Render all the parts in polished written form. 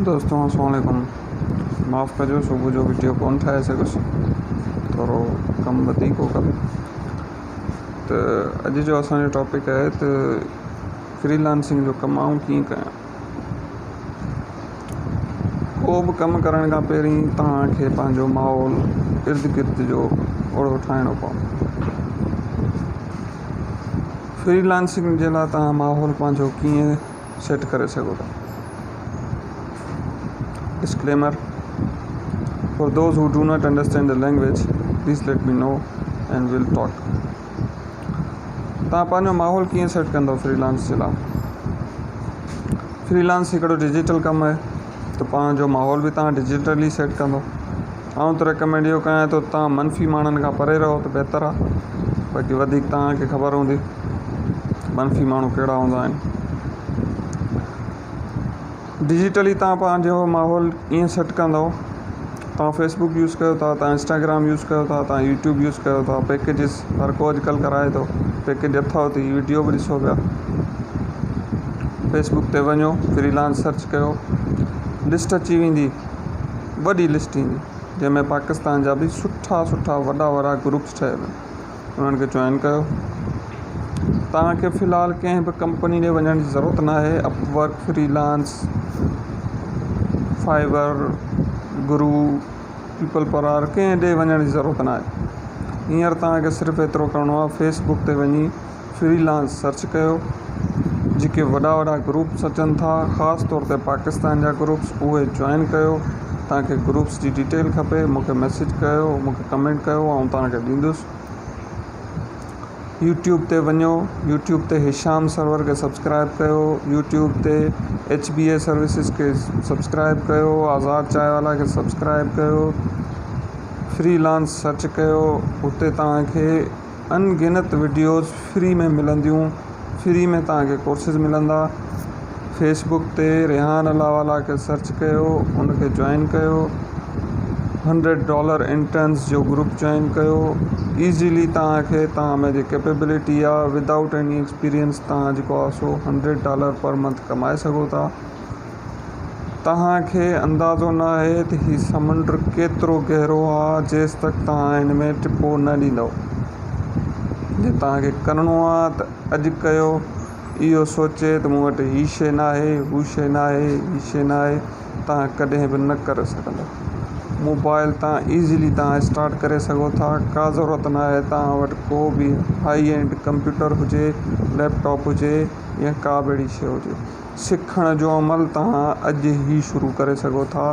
دوستو السلام عليڪم معاف ڪجو صبح جو وڊيو ڪون ٺاهي سگهيس ٿورو ڪم وڌيڪ هو ڪل ته اڄ جو اسانجو ٽاپڪ آهي ته فري لانسنگ جو ڪم آئون ڪيئن ڪيان ڪو به ڪم ڪرڻ کان پهرين توهان کي پنهنجو ماحول ارد گرد جو اوڙو ٺاهڻو پوندو فري لانسنگ جي لاء توهان ماحول پنهنجو ڪيئن سيٽ ڪري سگهو ٿا. Disclaimer, For those who do not understand the language, please let me know and we'll talk. توهان پنهنجو ماحول ڪيئن سيٽ ڪندو فري لانس جي لاء؟ فري لانس هڪڙو ڊجيٽل ڪم آهي ته پنهنجو ماحول به توهان ڊجيٽلي سيٽ ڪندو. آئون ته ريڪمينڊ اهو ڪيان ٿو توهان منفي ماڻهن کان پري رهو ته بهتر آهي باقي وڌيڪ توهان کي خبر هوندي منفي ماڻهو ڪهڙا هوندا آهن ڊجيٽلي توهان پنهنجو ماحول ائين سيٽ ڪندو توهان فيسبڪ يوز ڪيو ٿا توهان انسٽاگرام يوز ڪيو ٿا توهان يوٽيوب يوز ڪيو ٿا پيڪيجز هر ڪو اڄڪلهه ڪرائي ٿو پيڪيج اٿو ته هي وڊيو به ڏسو پيا فيسبڪ تي وڃو فري لانس سرچ ڪيو لسٽ اچي ويندي وڏي لسٽ ايندي جنهن ۾ پاڪستان جا به سٺا سٺا وڏا وڏا گروپس ٺهيل آهن انهن کي جوائن ڪيو توهان کي في الحال ڪنهن به ڪمپني ڏي وڃڻ جي ضرورت نه آهي Upwork freelance Fiverr Guru people per hour ڪنهن ڏي وڃڻ جي ضرورت نه آهي هينئر توهان کي صرف ايترو ڪرڻو آهي فيسبڪ تي وڃي فري لانس سرچ ڪيو جيڪي وڏا وڏا گروپس اچن ٿا خاص طور تي پاڪستان جا گروپس اهي جوائن ڪيو توهان کي گروپس جي ڊيٽيل کپي مون کي ميسيج ڪيو مون کي ڪمينٽ ڪيو آئون توهان کي ڏيندس يوٽيوب تي وڃو يوٽيوب تي هشام سرور کي سبسڪرائب ڪيو يوٽيوب تي ايڇ بي اي سروسز کي سبسڪرائب ڪيو آزاد چائي والا کي سبسڪرائب ڪيو فري لانس سرچ ڪيو اتي توهان کي ان گنت وڊيوز فري ۾ ملنديون فري ۾ توهان کي ڪورسز ملندا فيس بڪ تي ريحان الله والا کي سرچ ڪيو ان کي جوائن ڪيو هنڊريڊ ڊالر انٽرنس جو گروپ جوائن ڪيو ايزلي توهان کي توهان ۾ جي ڪيپيبلٽي آهي ودائوٽ ايني ايڪسپيرينس توهان جيڪو آهي سو هنڊريڊ ڊالر پر منٿ ڪمائي سگهو ٿا توهان کي اندازو ناهي ته هي سمنڊ ڪيترو گهرو آ جيستڪ توهان هن ۾ ٽپو نه ڏيندؤ. جي توهان کي ڪرڻو آ ته اڄ ڪيو. اهو سوچي ته مون وٽ هي شيء ناهي، هو شيء ناهي، هي شيء ناهي، توهان ڪڏهن به نه ڪري سگهندؤ. موبائل تان ايزلي توهان اسٽارٽ ڪري سگهو ٿا. ڪا ضرورت ناهي توهان وٽ ڪو به هائي اينڊ ڪمپيوٽر هجي، ليپ ٽاپ هجي يا ڪا به اهڙي شيء هجي. سکڻ جو عمل توهان اڄ ئي شروع ڪري سگهو ٿا.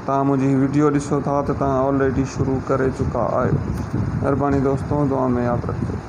توهان منهنجي هي وڊيو ڏسو ٿا ته توهان آلريڊي شروع ڪري چڪا آهيو. مهرباني دوستو دعا ۾ ياد رکجو.